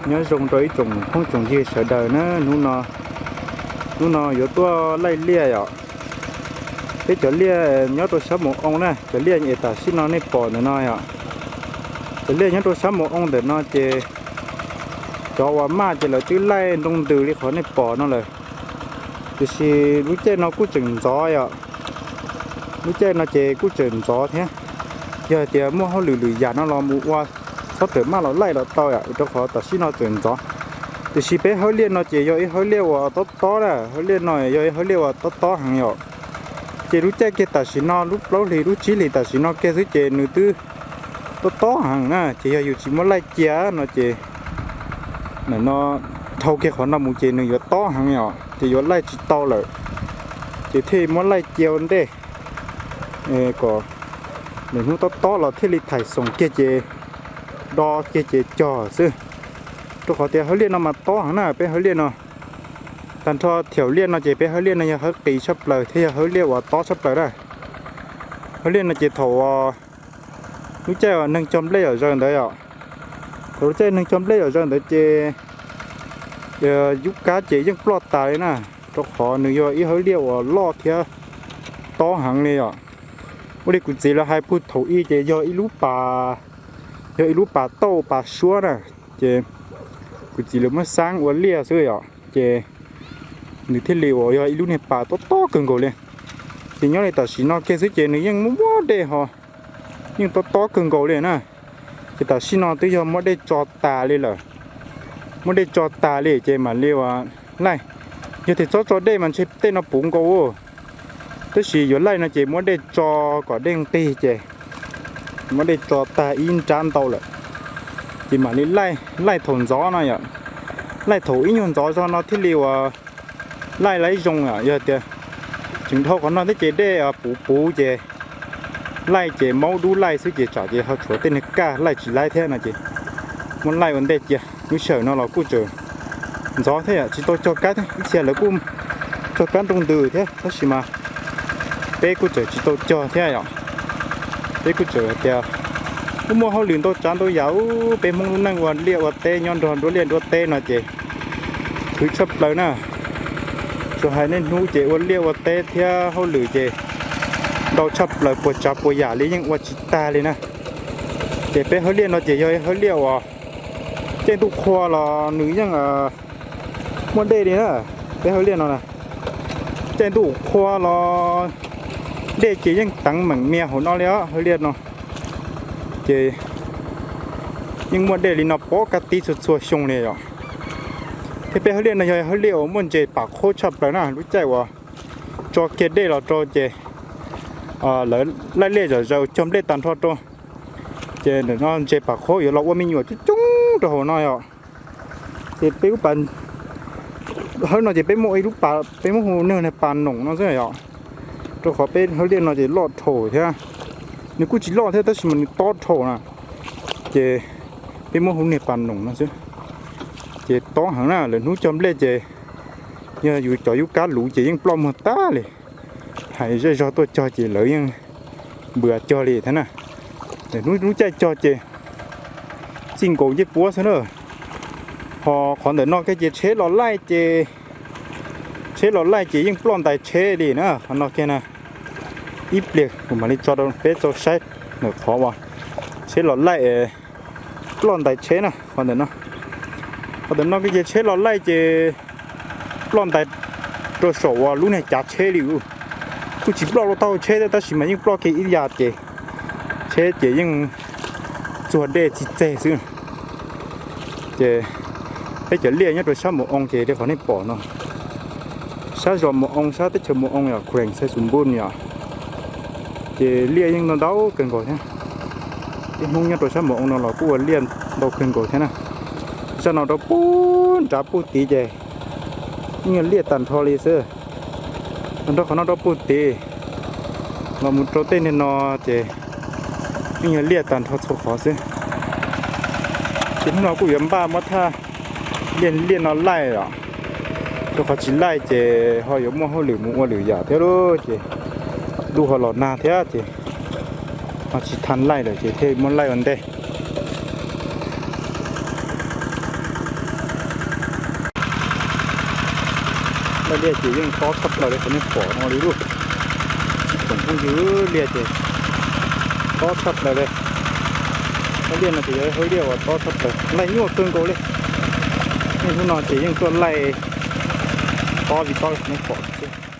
Nyob zoo rau ib tsoom phooj tsoom ywg sawv daws na, hnub no, hnub no yuav tuaj laij liaj yom. Peb cov liaj nyob rau sab Mus Oo na, cov liaj es tam sim no nej pom ntawm no yom. Cov liaj nyob rau sab Mus Oo ntawm no ces cov uas maj ces lawv twb laij nroo ntws li qhov nej pom no lawm. Tiam sis lub caij no kuj tseem ntxov yom. Lub caij no ces kuj tseem ntxov thiab. Yog hais tias muaj hauj lwm lwm yam no los mus ua, txhob rawm maj los laij los tau yom, rau qhov tam sim no tseem ntxov. Tiam sis peb hawb liaj no ces yog ib hawb liaj uas tob tob na, hawb liaj no yog ib hawb liaj uas tob tob heev yom. Ces lub caij kiag tam sim no lub plaub hlis lub tsib hlis tam sim no kiag xwb ces nws twb tob tob heev na, ces yog yus tsis muab laij cia no ces nim no dhau kiag qhov no mus ces nws yuav tob heev yom, ces yuav laij tsis tau lawm. Ces thiaj muab laij cia ua ntej kom lwm hnub tob tob los thiaj li thaim xoom kiag ces do kiag ces cog xwb. Rau qhov tias hawb liaj no mas tob heev na, peb hawb liaj no, tag nrho thiaum liaj no ces peb hawb liaj no yog hawb qis tshaj plaws thiab yog hawb liaj uas tob tshaj plaws na. Hawb liaj no ces thaum lub caij uas neeg cog nplej yom zaws ntawd yom, thaum lub caij neeg cog nplej yom zaws ntawd ces yub kab ces yeej ploj tas li na, rau qhov nws yog ib hawb liaj uas loj thiab tob heev li yom. Ua li kuv txiv lawv hais puag thaum ub ces yog ib lub pas, yog ib lub pas tauj pas suab na, ces kuv txiv lawv muab xaab ua liaj xwb yom, ces nws thiaj li uas yog ib lub niag pas tob tob kawg nkaus li. Ces nyob li tam sim no kiag xwb ces nws yeej muaj muaj dej ho, yeej tob tob kawg nkaus li na. Ces tam sim no twb yog muab dej tso tas li lawm, muab dej tso tas li ces mam li uas laij. Yog tias txhob tso dej mas ntshe tej no puv nkaus. Tab sis yuav laij no ces muab dej tso kom dej nqig ces muab dej tso tag ib nrab ntau lawm, ces mam li laij, laij thaum ntxov no yom. Laij thaum ib nyuag ntxov zog no thiaj li uas laij laib zoo yom. Yog tias tseem dhau qhov no thiab ces dej puv puv ces laij ces maub dub laij xwb ces tsam ces ho tshuav tej niag kaj laij tsis laib thiab no ces muab laij ua ntej cia. Lub sij hawm no los kuj tseem ntxov thiab yom, tsis tau cog kab thiab. Ib txhia lawv kuj cog kab nroo ntws thiab tab sis mas peb kuj tseem tsis tau cog thiab yom. Peb kuj tseem hais tias kuj muaj hauj lwm ntau tsav ntau yam, peb Hmoob lub neej ua liaj ua teb nyob nrog nruab liaj nruab teb no ces khwv tshaj plaws na. Tsuas hais niaj hnub ces ua liaj ua teb thiab hauj lwm ces ntau tshaj plaws, puas tsav puas yam li yeej ua tsis tag li na. Ces peb hawb liaj no ces yog hawb liaj uas caij ntuj qhua los nws yeej muaj dej li na. Peb hawb liaj no na, caij ntuj qhua los dej ces yeej teev meem mias hauv no li os. Hawb liaj no ces yeej muaj dej li no pov kaj tib txhua txhua xyoo li yom. Thiab peb hawb liaj no yog hawb liaj uas muaj ntses pam qhob tshaj plaws na. Lub caij uas tso kiag dej los rau ces lawv laij liaj zom zaws cog nplej tag nrho rau, ces ntawm no ntses pam qhob yuav los ua me nyuam coob coob rau hauv no yom. Ces peb ub, hawb no ces peb muab ib lub pas, peb muab hu niag pas noom no xwb yom, rau qhov peb hawb liaj no ces loj dhau thiab. Nws kuj tsis loj thiab tab sis mas nws tob dhau na, ces peb muab hu niag pas noom no xwb. Ces tob heev na, lawv hnub cog nplej ces yog yus cov yub kab luv ces yeej ploj muag tag li. Hais zej zog tuaj cog ces lawv yeej npws cog li thiab na. Lawv hnub lub caij cog ces txij nkaus ncej puab xwb na. Ho qhov ntawm no kiag ces tsheb los laij ces, tsheb los laij ces yeej ploj ntais tsheb li na. Qhov no kiag na, ib pliag kuv mam li tso rau peb tau saib ntawm qhov uas tsheb los laij ploj ntais tsheb na. Qhov ntawm no, qhov ntawm no kiag ces tsheb los laij ces ploj ntais rau saum uas lub niag cav tsheb li. Kuj tsis ploj rau taub hau tsheb thiab tab sis mas yeej ploj kiag ib yam ces tsheb ces yeej txuag dej txij txeg xwb. Ces peb cov liaj nyob rau sab Mus Oo ces li qhov nej pom no, sab zos Mus Oo, sab teb chaws Mus Oo yom, khuees Xais Xus Npun yom, ces liaj yeej ntau ntau kawg nkaus thiab. Peb Hmoob nyob rau sab Mus Oo no los kuj ua liaj ntau kawg nkaus thiab na. Zaj no rau puag nrad puag tid ces yeej yog liaj tag nrho li xwb. Tag nrho qhov no rau puag tid los mus rau tej niag no ces yeej yog liaj tag nrho txhua qhov xwb. Ces hnub no kuj yuav npaj muab thaj liaj, liaj no laij os, rau qhov tsis laij ces ho yuav muaj hauj lwm mus ua lwm yam thiab lauj, ces ntuj ho los nag thiab ces ho tsis thaj laij lawm ces thiaj muab laij ua ntej. Laij liaj ces yeej tob tshaj plaws li qhov nej pom no li lauj. Tsoom phooj ywg, liaj ces tob tshaj plaws li. Hauv liaj no ces yog hauv liaj uas tob tshaj plaws, laij nyuaj kawg nkaus li. Niaj hnub no ces yeej tuaj laij tob li tob li qhov nej pom xwb.